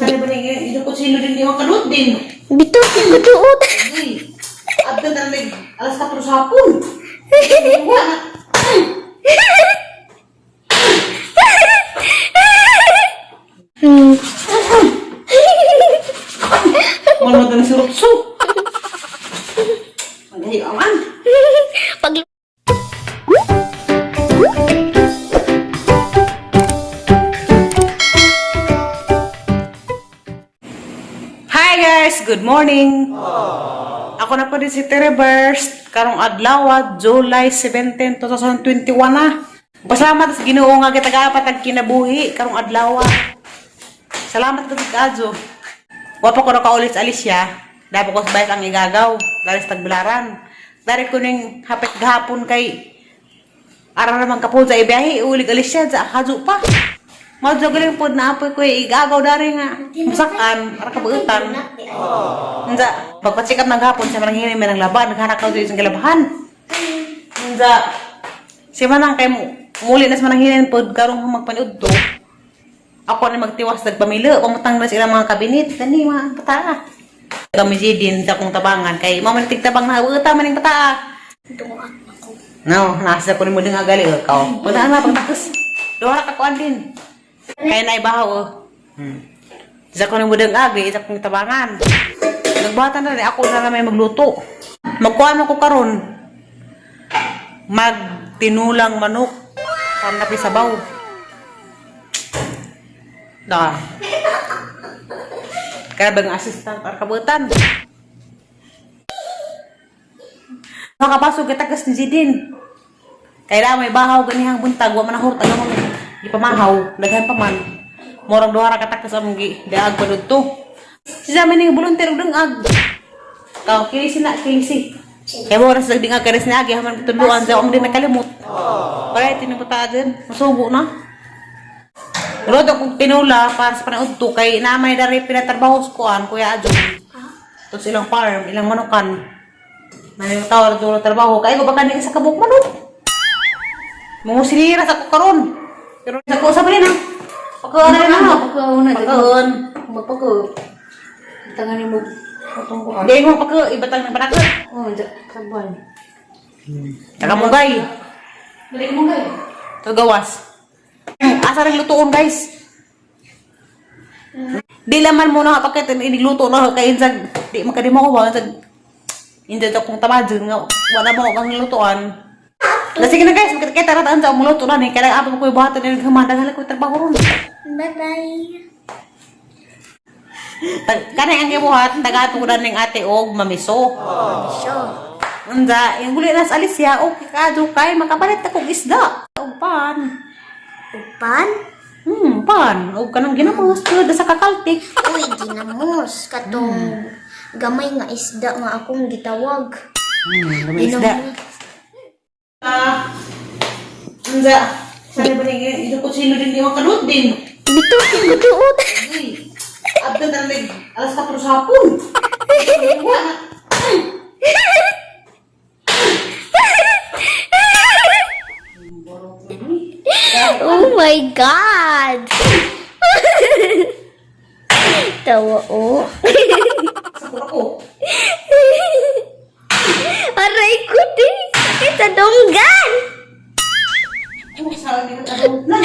Sana ba ning ito ko sino din di makalut din. Bito, kuduot. Uy. Abdo na rin alas 4 sa hapon. Wala. Wala mo na si Rutsu. Magayo aman. Pag Hi guys, good morning. Ako na po din si Tere Burst. Karong adlaw, July 17, 2021 na. Pasalamat sa Ginoo nga gitagapat ang kinabuhi karong adlaw. Salamat gud kaadyo. Wa pa ko nakaulit sa Alicia. Dapat ko sa bayas ang igagaw. Dari sa tagbilaran. Dari ko ning hapit gahapon kay ara naman kapod sa ibiyahe, ulig Alicia sa kadyo pa. Madyo galing pod na apoy ko igagaw dari nga. Masakan, ara kabuutan. Unsa, pagpasikap ng hapon sa manang hinay ng laban, naghanak ka sa galabahan. Unsa, si manang kay muli na sa manang hinay pod karong magpaniud to. Ako na magtiwas nagpamilo, pamutang na sila mga kabinet, dani mga pataa. Kami din sa akong tabangan kay mao man tigtabang na uta maning pataa. No, nasa ko ni mo ding agali ikaw. Pagdaan na pagtakos. Duha ka kuan din. Kay na ibahaw oh. Sa ko ni mo ding agi sa akong tabangan. Nagbata na rin ako na lang may magluto. Magkuan ako karon. Magtinulang manok para napi sabaw. Da. Kaya bang assistant or kabutan? Makapasok kita kas ni Zidin. Kaya may bahaw ganihang buntag, wa man ang hurtag among gipamahaw, daghan pa man. Morang duha ra ka takas among gi daag pa dudto. Si sa ning volunteer og dungag. Kaw kilisi na kilisi. Kaya mo oras dingag kares ni agi haman tudluan sa among di nakalimot. Para tinubuta din, masubo na. Rodo kong tinula para sa panaudto kay naamay dari pinatrabaho sa kuan Kuya Ajon. Tapos ilang farm, ilang manukan. May tao ra trabaho kay ko baka ni isa ka buok manok. Mga sinira sa karon. Pero sa ko sa na. Pagkaon na na. Pagkaon na. Pagkaon. Magpako. Tangan ni mo. Patong ko. Di mo pagka ibatang ng panakot. Oh, sabon. Tagamugay. Balik mo kay. Tagawas. Asa rin lutoon guys? Di laman mo na pakit inigluto na kay insag di makadimo ko ba insag hindi to kung tamad nga wala mo kang lutuan. Na sige na guys, makita ra taan sa among luto na ni kaya apo ko ibuhaton ni naghamanda ko trabaho ron. Bye-bye. Kanay ang gibuhat tagaturan ning ate og mamiso. So, Unsa, yung huli na sa Alicia, okay ka, kay makapalit akong isda. Og pan. Upan? Pan. Og kanang ginamos pud sa kakaltik. Uy, ginamos. Katong gamay nga isda nga akong gitawag. Gamay isda. Ah, unsa, sana ba ning ito ko sino din di makalut din. Bito, kuduot. Uy, abdo na rin alas 4 sa hapon. Wala. Oh my God! Tawa, oh. Sa ko. Aray ko, di. Sakit sa donggan! Oh, sa di ka na.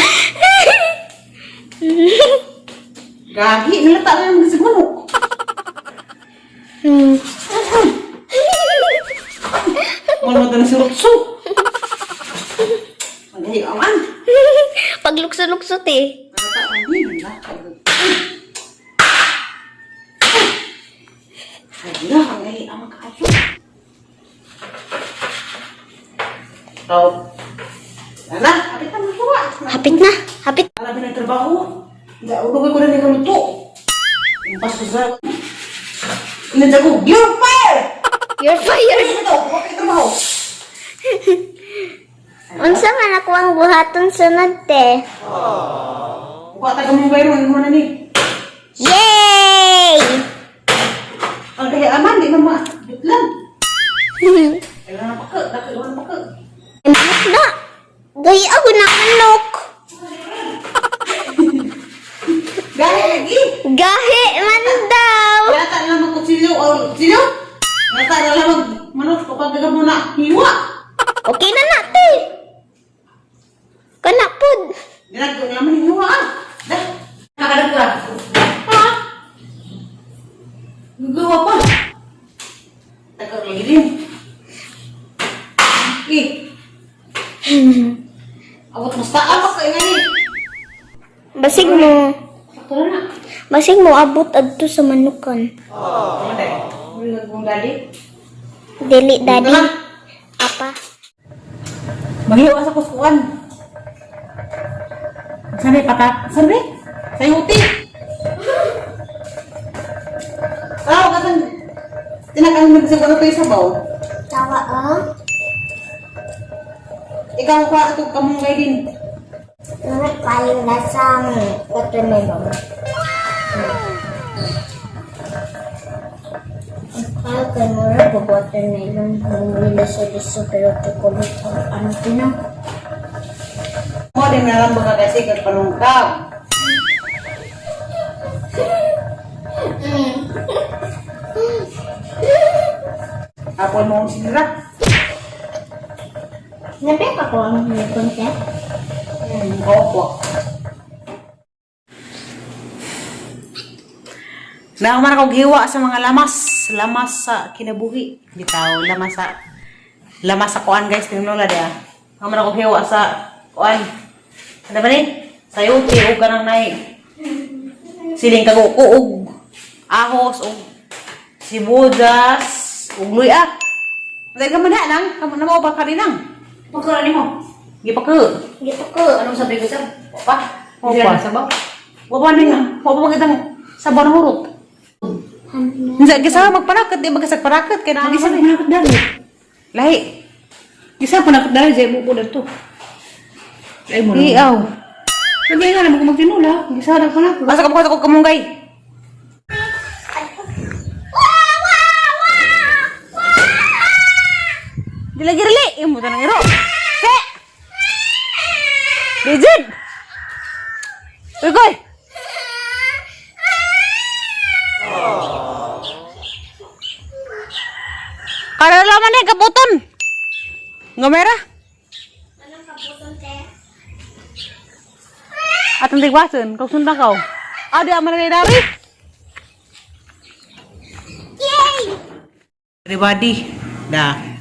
Gahi, nilata na yung gisig manok. Wala na si Rutsu. Magayo aman. Paglukso-lukso, te. Hala, ang gahi aman kaayo. Oh. Ala, hapit na magkuha. Hapit na, hapit. Alam na trabaho. Hindi, ulugay ko na ni kaluto. Yung paso sa... Nandiyan ko, you're fired! You're fired. Ito, bakit trabaho? Unsa man ako ang buhaton sunod, te? Kuha taga mong bayro, mo na ni. Yay! Ang kaya aman, di na ma... Lang. Ay, wala na pagka, daki, wala na pagka. Manok na. Gay ako na manok. Gahi lagi! Gahi. Basig mo. Sakto na na. Basig mo abot adto sa manukan. Ano day? Wala kong dali. Dili daddy. Dito na. Apa. Maghiwa sa kuskuan. Saan may patat? Saan may? Sayuti. Tao ka san... Tinakang nagsang ano to yung sabaw. Tawa ah. Ikaw pa ito kamunggay din. Mga paling lasang watermelon. Ang kay mura pag watermelon, hindi liso-liso pero chocolate ang ano to na. Mo din nalang baka kasi kagpanungkab. Apol mo ang sinira. Nabi pa ko ang hipon te? Opo. Nakaman ako giwa sa mga lamas. Lamas sa kinabuhi. Bitaw, lamas sa kuan guys, tinula dia. Nakaman ako hiwa sa kuan. Ano ba ni? Sayuti og kanang nay. Siling kaguko og ahos og sibuyas og luya. Dahil ka man na lang, kamo na mo pa nang. Pagkaroon ni mo. Gipaka. Gito ko. Anong sabi ko sa? Pa. Hindi Opa. na sabaw. Wa pa ning, wa pa magitang sabaw na hurot. Unsa gisa magparakat di magasag parakat kay naa Gisa man. pa nakot dali. Lahi. Gisa pa nakot dali sa ibubo dito. Ay mo. Iyaw. Lagi nga naman kung magtinula. Gisa na pa nakot. Asa ka mo ko kamunggay? Di lagi rili, imo tanang iro. Ke. Dijid. Uy, koy. Karalaman eh, kaputon. Ngomera. Anong kaputon te? Atong tigwason, kau sundang kau. Ah, di aman kay dari. Yay! Everybody, da.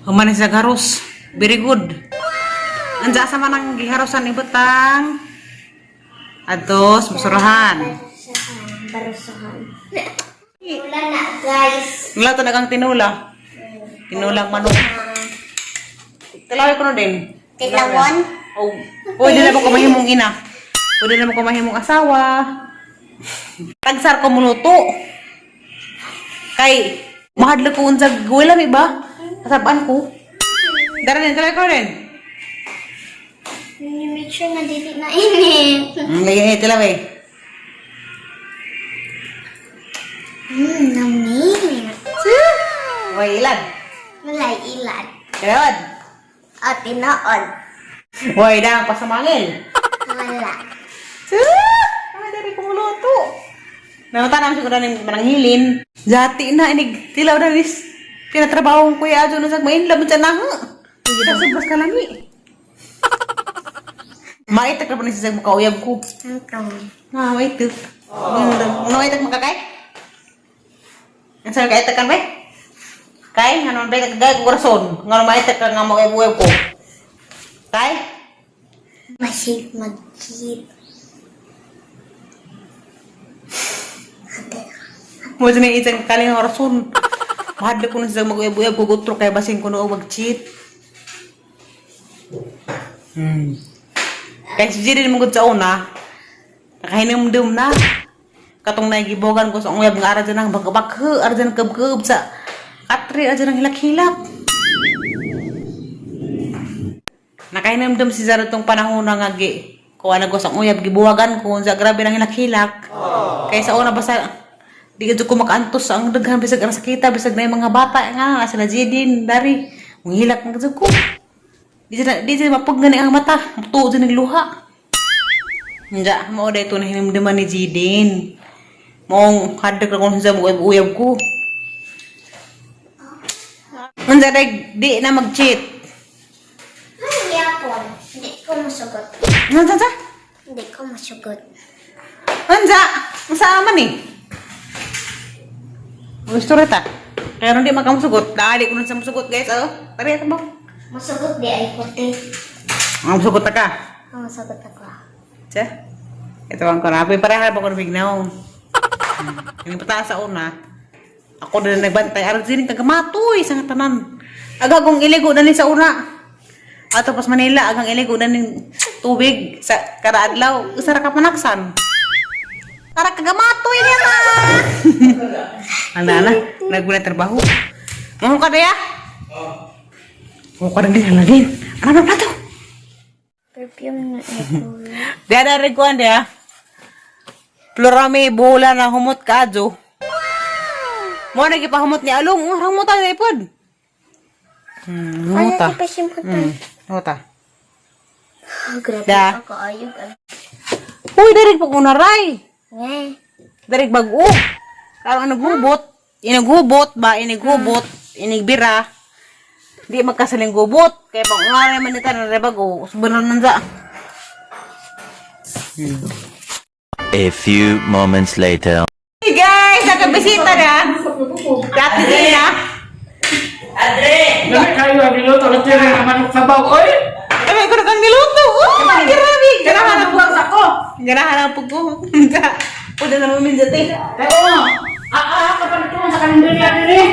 Human sa garos. Very good. Anja sa man ang giharosan ibutang. Atos, basurahan. Barusahan. Barusahan. Wala na guys. Wala to nagang tinula. Tinulang manok. Tilawin ko na din. Tilawon? Oh, pwede na mo kumahimong ina. Pwede na mo kumahimong asawa. Tagsar ko muluto. Kay, mahadlok ko unsag gwela mi ba? Kasabaan ko. Dara din, tilawin ko rin. Make sure na dili na ini. Lagi na tilawin. Nami. Way ilan. Wala ilan. Kayod. O, tinood. Way dang pasamangil. Wala. Ay, dari ko muluto. Nangutan naman siguro ng mananghilin. Jati na, inig, tilaw na nis. Pinatrabaho ko kuya Ajo na sa main, laban sa naha. Kasi bas kalami. Maitak na pa ni siya makauyab ko. Ang Ah, maitak. Ano maitak makakay? Ang sabi ka kan ba? Kay, ano ba kagay ko rason? Ngano maitak ka nga makauyab ko. Kay? Masig mag-keep. Mo dyan yung isang kaling orason. Mahadlok ko na siya mag-uyab-uyab ko gutro kaya basin ko noong mag-cheat. Kaya si Jirin mo sa una, nakahinumdum na. Katong nagibogan ko sa uyab nga ara dyan ang bagabakhe, ara dyan ang kabkab sa katri, ara dyan ang hilak-hilak. Nakahinumdum si Zara tong panahon na nga gi. Kuha na ko sa uyab, gibuwagan ko, sa grabe nang hilak-hilak. Kaya sa una basta di ka ko makaantos sa ang daghan bisag ara sakita bisag na yung mga bata nga sila Jidin dari manghilak man jud ko. Di sila mapagani ang mata, tuo jud nagluha. Nja, mao dai to na hinimduman ni Jidin. Maong hadlok ra ko sa uyab ko. Unsa day di na mag-cheat. Ay, yapon. Hindi ko masugot. Unsa sa? Hindi ko masugot. Unsa? Unsa man eh? Gusto ta. Kaya hindi makamusugot. Dali ko na sa musugot guys. Oh, tari ito ba? Masugot di ay kote. Ang musugot ta ka. Ang masugot ako. Tsa. Ito ang kanabi. Pareha ba ko bignaw? Yung pataas sa una. Ako na nagbantay. Aron sining kagamatoy sa nga tanan. Agagong iligo na ni sa una. Ato pas Manila, agang iligo na ning tubig sa kada adlaw. Usa ra ka panaksan. Tara kagamatoy niya na. Ala na, nagmuna trabaho. Mo ka daya? Mo ka din halagin. Ano ba plato? Perfume na ito. Diya na rin kuhan diya. Plurame bola na humot ka, Jo. Mo na gipahumot ni Along. Oh, humot ta ipod. Humot ta. Ano pa siya Humot ta. Oh, grabe Da. ako ayog. Ah. Uy, darig pag unaray. Nga. Darig bag-o. Karon naghubot, inaghubot ba, inighubot, inigbira. Di magkasaling gubot. Kaya pang unaray man nita na bago, usbanan man sa. A few moments later. Hey guys, nakabisita na. Dati sila. Dami kayo ang niluto na tira ng manok sabaw, oy! Ay, ko na kang niluto. Oh, grabe. Ganahan ang buwag ako. Ganahan ang pugko. Pwede na namin dyan eh. Pero, kapag ito sa kalendarya din eh.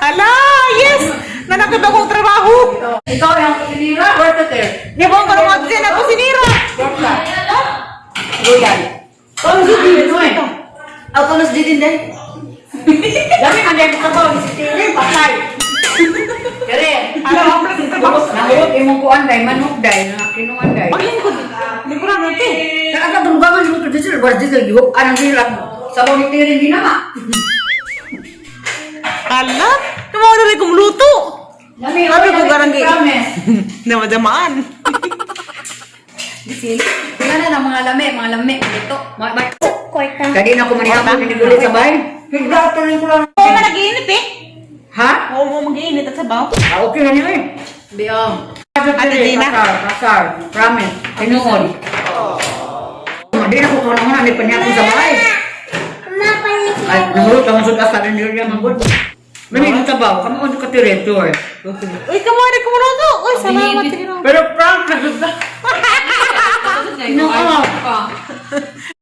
Ala, yes! Nanakit akong trabaho. Ikaw ang kusinira, worth it eh. Di ba ang karungan siya na kusinira? Royal. Oh, Ito eh. Ako nas din din. Dami ang dami sabaw, si Tiri, patay. Kere, Ala, ang trabaho. nahuyot imong kuan day, manok day, kinuan day. Paglingkod. Lingkuran natin. Kaya ka tunggaman mo to diesel, war diesel, yuhok, anang hirap. Sabaw ni Tiri, hindi na ma. Ala, kamawa na rin kong luto. Dami, Sabi ko garanggi. Promise. Namadamaan. Wala na ng mga lami dito. Kwarta. Kadi na ko manihapon ni sa bahay. Higdato rin ko lang. Oo, ma nag-iinit eh. Ha? Oo, mo mag-iinit at sabaw. Ah, okay na niyo eh. Biong. Ate Gina. Kasar, kasar. Promise. Tinuod. Di na ko kung na ni panyapon sa bahay. Mapalit Ay, nahulog ang sud asa rin niya manggod. Mani ang tabaw, kamo on ka diretso eh. Uy, kamawa na kong luto. Uy, salamat. Ginoo. Pero prank na gud. No.